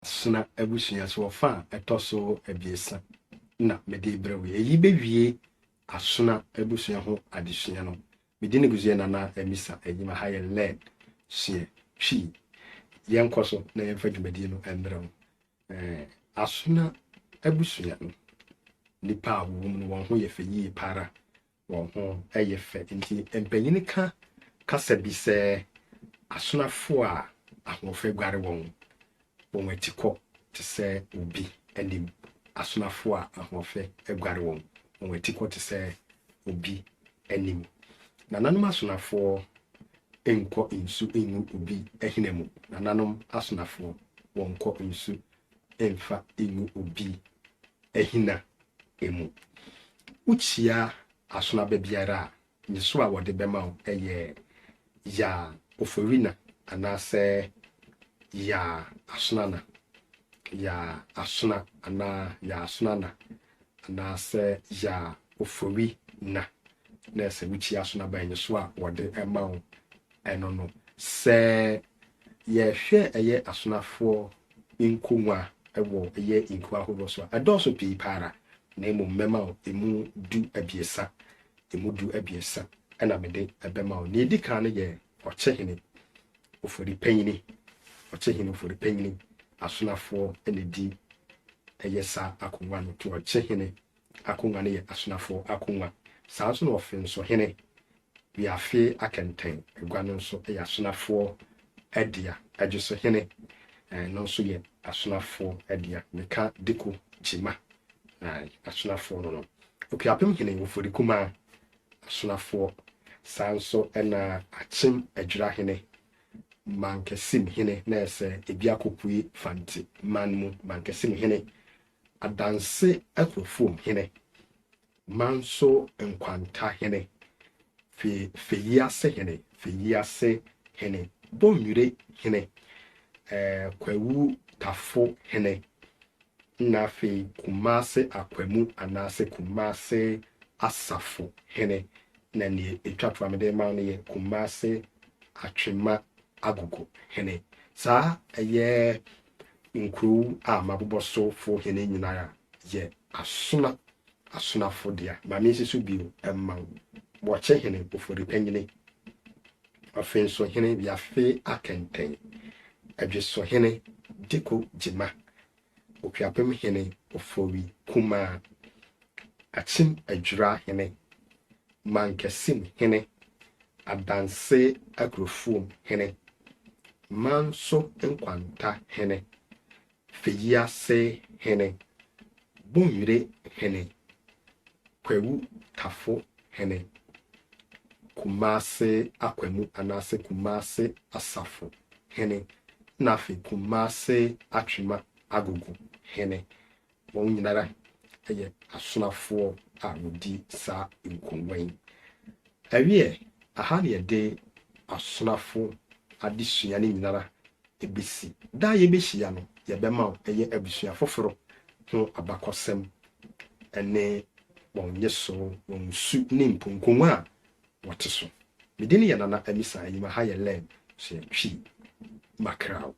Asona abusua so ɔfa a ɛtɔ so 3 na mede rebrɛ wo yi. Eyi bewie Asona abusua ho adesua no. Me din gu so yɛ Nana Amisa Agyima. Ha yɛ Learn, Sua, Twi. Yɛnkɔ so na yɛmfa dwumadie no mbrɛ wo. Eh, Asona abusua no, nnipa a wɔwɔ mu no, wɔn ho yɛ fɛ yie pa ara. Wɔn ho yɛ fɛ. Nti mpanyin ka kasa bi sɛ asonafo a ahoɔfɛ guare wɔn, wɔn atikɔ te sɛ obi anim. Asonafo a ahoɔfɛ guare wɔn, wɔn atikɔ te sɛ obi anim. Nananom asonafoɔ nkɔ nsu ngu obi ahina mu. Nananom asonafoɔ, wɔnkɔ nsu mfa ngu obi ahina mu. Wokyia asonaba biara a, nyeso a wɔde bɛma wo yɛ Yaa Oforina anaasɛ Yaa Asonana. Yaa Asona anaa Yaa Asonana anaasɛ Yaa Oforina. Na sɛ wokyia asonaba a, nyeso a wɔde ma wo ɛno no. Sɛ yɛhwɛ ɛyɛ asonafoɔ nkonnwa wɔ ɛyɛ nkuro ahodoɔ so a, ɛdɔɔso pii pa ara, na mmom mɛma wo ɛmu 13. Ɛmu 13 ɛna mede ɛbɛma wo. Nea ɛdi kan no yɛ Ɔkyehene Ofori Panyini. Ɔkyehene Ofori Panyini, asonafoɔ na ɛdi ɛyɛ saa akonnwa no. Nti Ɔkyehene akonnwa no yɛ asonafoɔ akonnwa. Saa nso na Ɔfensohene Wiafe Akɛntɛn agua no nso yɛ asonafoɔ dea. Adwosohene no nso yɛ asonafoɔ dea. Meka Diko Gyima, asonafoɔ no no. Okuapem Hene Ofori Kumaa, asonafoɔ. Saa nso na Akyem Adwira Hene, Mankasim Hene, na ɛsɛ ebi akɔpue Fante man mu, Mankasim Hene, Adanse Akurofuom Hene, Manso Nkwanta Hene, Fe Feyiase Hene, Feyiase Hene, Bonwire Hene, eh, Kwawu Tafo Hene, na afei Kumase Akwamu anaasɛ Kumase Asafo Hene, na nea etwa to a mede ma no yɛ Kumase Atwema Agogo Hene. Saa ɛyɛ nkurow a mabobɔ so fo hene nyinaa yɛ asona asonafo dea. Ma mensi so bio mma wo. Wɔkye hene Ofori Panyini, Ɔfenso hene Wiafe Akɛntɛn, Adweso hene Diko Gyima, Okuapem hene Ofori Kumaa, Akyem Adwira hene, Mankasim hene, Adanse Akurofuom hene, Manso Nkwanta hene, Feyiase hene, Bonwire hene, Kwawu Tafo hene, Kumase Akwamu anaasɛ Kumase Asafo hene, na afei Kumase Atwema Agogo hene. Wɔn nyinara yɛ asonafoɔ a wɔdi saa nkonnwa yi. Ɛwiɛ, aha na yɛde asonafo adesua no nyinara besi. Da a yɛbɛhyia no, yɛbɛma wo ɛyɛ abusua foforo ho abakɔsɛm ne wɔn nyeso, wɔn su ne mpo nkonnwa a wɔte so. Me din yɛ Nana Amisa Anyima, ha yɛ Learn Sua Twi. Makraw.